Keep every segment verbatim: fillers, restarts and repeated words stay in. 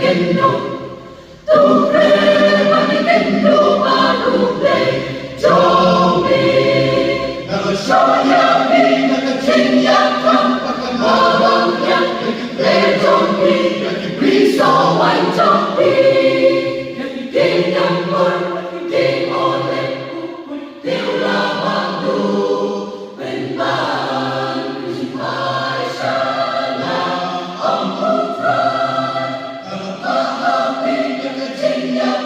Kynduh. To pray ba ki kynduh bad U Blei jong phi. Nga la shah ïa phi na ka jingïakhun bad ka balang ïa ki briew jong phi, ïa ki briew soh waiñ jong phi, ïa ki dieng dang bor, ïa ki dieng oleh, u pynthiew la bang duh. Pynban pynjynpai sha nga, ong U Trai. Nga la phah ha phi ïa ka jingïap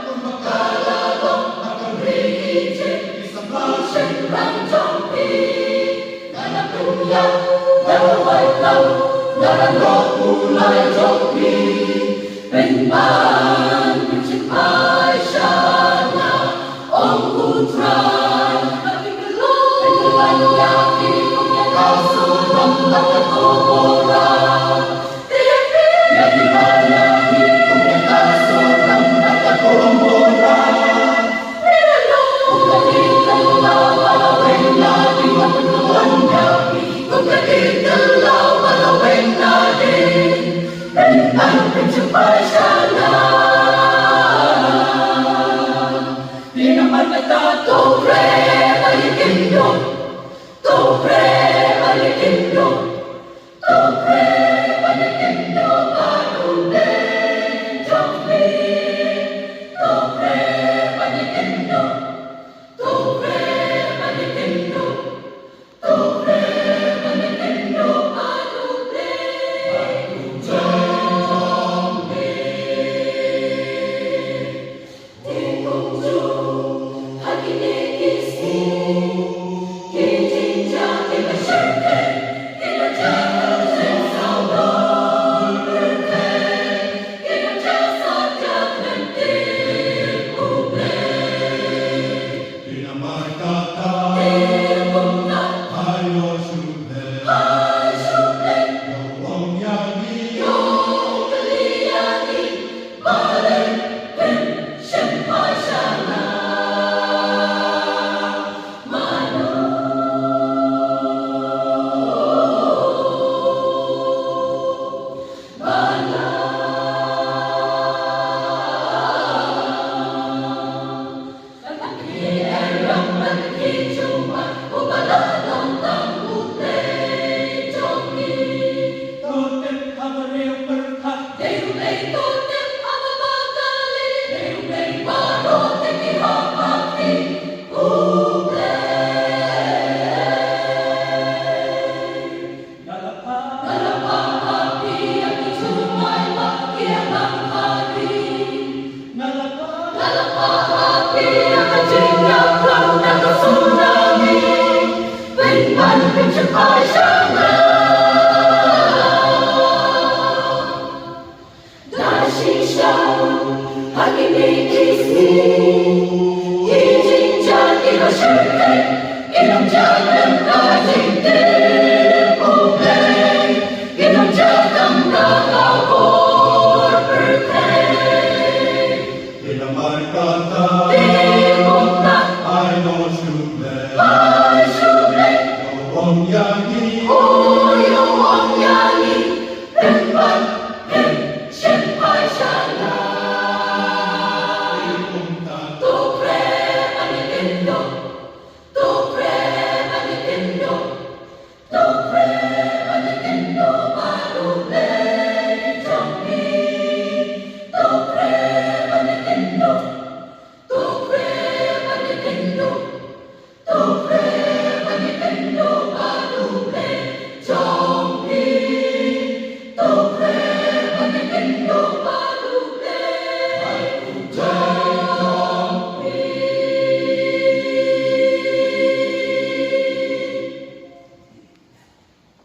kumba ka la long ha ka ri Ijipt, ki samla shynrang jong phi. Nga la pynïap, nga la wai lang, nga la noh u lai jong phi. Pynban pynjynpai sha nga, ong U Trai. Pynban ïa phi kum ïa ka Sodom bad ka Gomorrah. Ïa phi, ïa phi ban ïa phi kum ïa ka Sodom bad ka Gomorrah.